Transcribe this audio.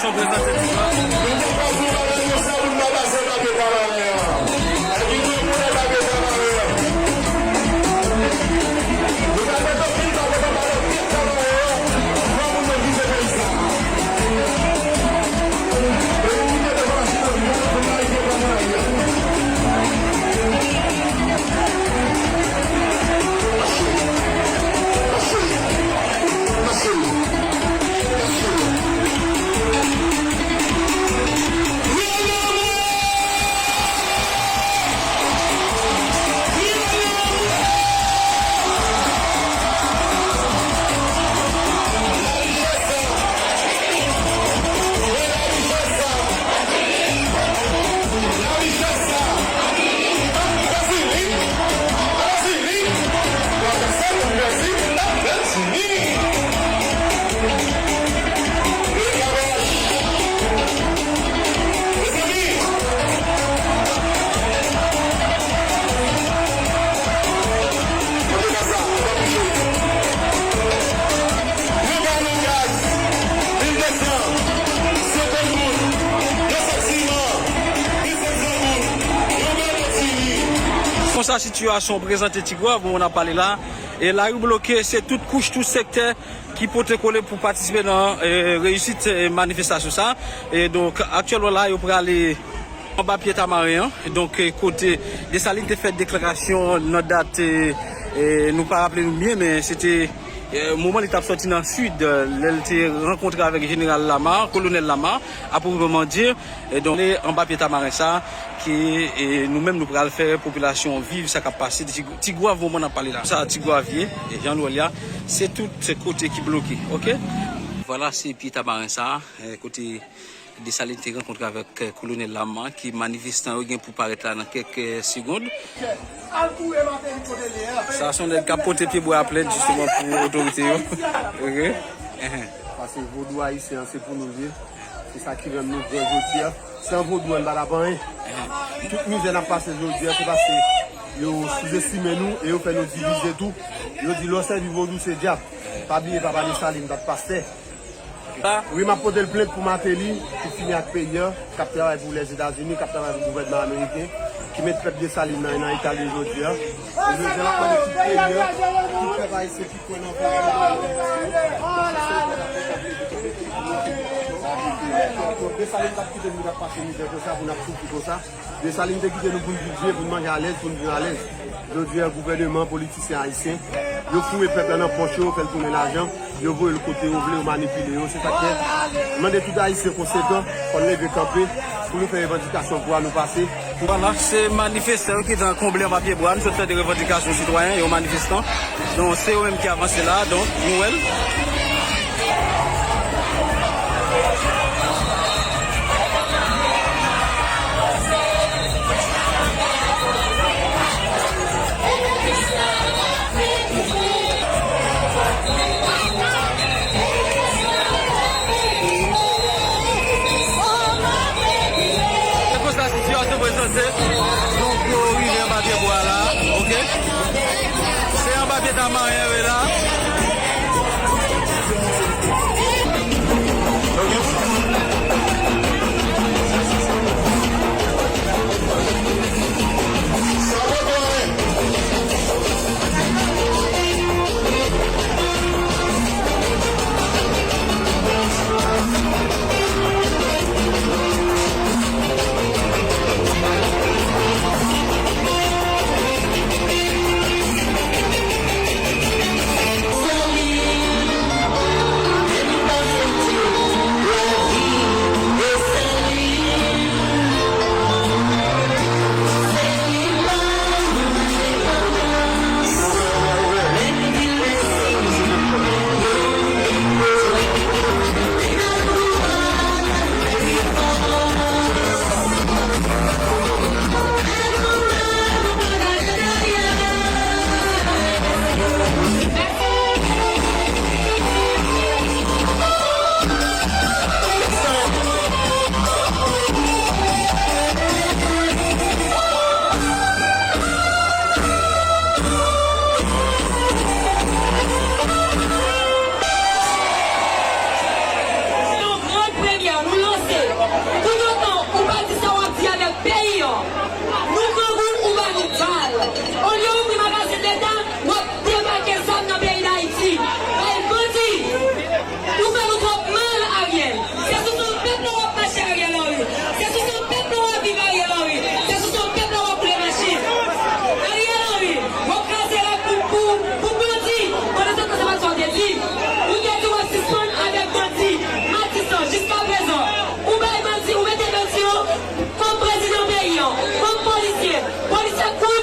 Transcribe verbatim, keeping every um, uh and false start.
Son prezante ti pa. Konsa sitiyasyon prezante Ti Gwav, moman n ap pale la. E lari bloke, se tout kouch, tout sektè ki pote kole pou patisipe nan, e, reyisit, e, manifestasyon sa. E donk, aktyèlman la, yo prale anba pye Tamaren an. Donk, e, kote Desalin te fè deklarasyon nan dat, e, e, nou pa raple nou byen, men se te, e, moman li t ap sòti nan Sid, e, lè l te rankontre avèk Jeneral Lama, Kolonèl Lama, a pwoprèman di. E donk, anba pye Tamaren sa, ke, e, nou menm nou pral fè popilasyon viv sa k ap pase. Ti, Ti Gwav moman n ap pale la. Sa Ti Gwav ye, e jan nou wè l la, se tout kote ki bloke, oke? Vwala, se pye Tamaren sa, e, kote Desalin te rankontre avèk, e, Kolonèl Lama, ke manifestan yo gen pou parèt la nan kèk, e, segonn. Sa se yon nèg k ap pote pyebwa a plent, jisteman, pou otorite yo. Oke? Paske vodou ayisyen an, se pou nou l ye. Se sa ki rann nou gran jodi a. San vodou an, n pa t ap anyen. Tout mizè n ap pase jodi a, se paske yo souzestime nou e yo fè nou divize tou. Yo di lè w sèvi vodou, se dyab. Pa bliye papa Desalin pa t pastè. Wi, m ap pote l plent pou Martelly, ki fini ak peyi a, k ap travay pou Lèzetazini, k ap travay pou gouvènman ameriken, ki met pèp Desalin nan, nan eta l ye jodi a. E jodi a, n ap mande tout peyi a, tout pèp ayisyen ki kwè nan valè nou, Desalin pa t kite nou t ap pase mizè konsa, pou n ap soufri konsa. Desalin te kite nou pou n viv byen, pou n manje alèz, pou n viv alèz. Jodi a, gouvèneman, politisyen ayisyen, yo foure pèp la nan pòch yo, yo fè l tounen lajan, yo voye l kote yo vle, yo manipile yo. Se sa k fè, m mande tout ayisyen konsekan, fò n leve kanpe, pou nou fè revandikasyon pou a nou pase. Vwala, se manifestan yo ki te konble anba pyebwa. Nou sot tande revandikasyon sitwayen, yo manifestan. Donk, se yo menm ki avanse la, donk, nou wè l. Se konsa sitiyasyon prezante. Donk, yo rive anba pyebwa la, oke? Se anba pye Tamaren yo ye la. Sa kwa